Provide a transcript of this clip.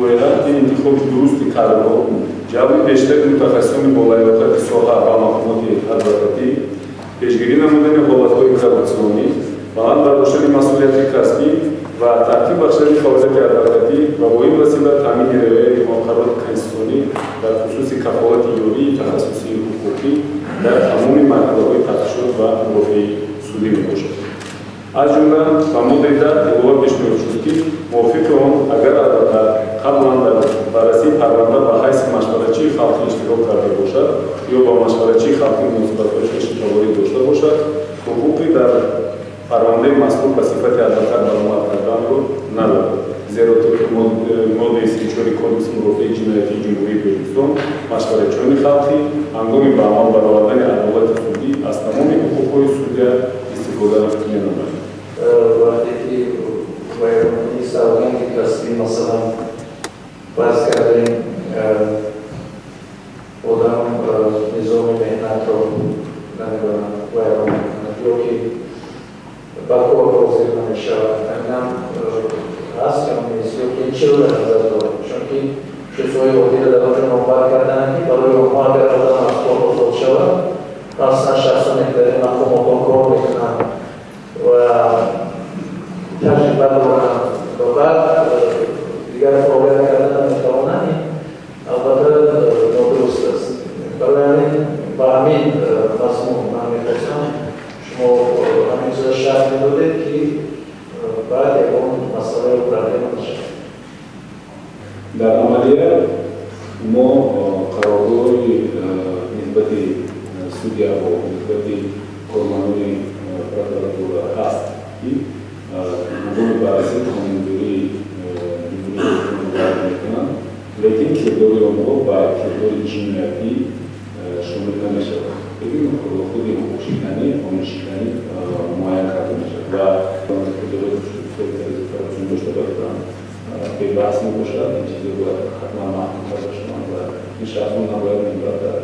Лоиҳа интихоби дурусти кадрҳо, ҷалби бештари мутахассисони болаёқати соҳа ба мақомоти адвокатӣ, пешгирӣ намудани ҳолатҳои коррупсионӣ, баланд бардоштани масъулияти касбӣ ва тартиб бахшидани фаъолияти адвокатӣ ва бо ин васила таъмини риояи муқаррароти конститутсионӣ дар хусуси кафолати ёрии тахассусии ҳуқуқӣ дар тамоми марҳилаҳои тафтишот ва мурофиаи судӣ мебошад. Аз ҷумла ба моддаи 10 илова пешниҳод шуд, ки мувофиқи он агар адвокат қаблан дар баррасии парванда ба ҳайси машваратчии халқӣ иштирок карда бошад ё ба машваратчии халқӣ муносибатҳои хешутаборӣ дошта бошад, ҳуқуқи дар парвандаи мазкур ба сифати адвокат баромад карданро надорад, зеро тибқи моддаи 34 Кодекси мурофиаи ҷиноятии Ҷумҳурии Тоҷикистон машваратчиёни халқӣ ҳангоми ба амал баровардани адолати судӣ аз тамоми ҳуқуқҳои судя истифода менамоянд. Вақте ки вайронкунии савганди касбӣ, масалан, фарз кардем, одам низоми меҳнатро намедонам вайрон мекунад ё ки ба кор ҳозир намешавад, ҳаминам ҳаст ё нест, ё ки чиро дар назар дорем? Чунки чизҳои оддиро дар онҷо номбар карданд, ки барои онҳо агар одам аз кор озод шавад, махсусан шахсоне ки дар ин мақомотҳо кор мекунанд ва таҷриба доранд ва баъд дигар фаъолият кардан наметавонанд, ин албатта нодуруст аст. Барои ҳамин ба ҳамин мазмун ман мехостам шумо ҳамин чиза шарҳ медодед, ки баъд ягон масъалаю проблема нашавад. Дар амалия мо қарордоҳои нисбати судяҳо, нисбати кормандони прокуратура ҳаст, ки ҳангоми баррасии қонунгузории Ҷумҳурии мекунанд, лекин кирдори онҳо ба кирдори ҷиноятӣ шомил намешавад. Лекин худи ҳуқуқшиканӣ, қонуншиканӣ муайян карда мешавад ва коррупсион дошта бошанд, бебаҳс мебошад. Ин чизе бояд ҳатман маҳкум карда шаванд ва ин шахсон набояд минбаъд дар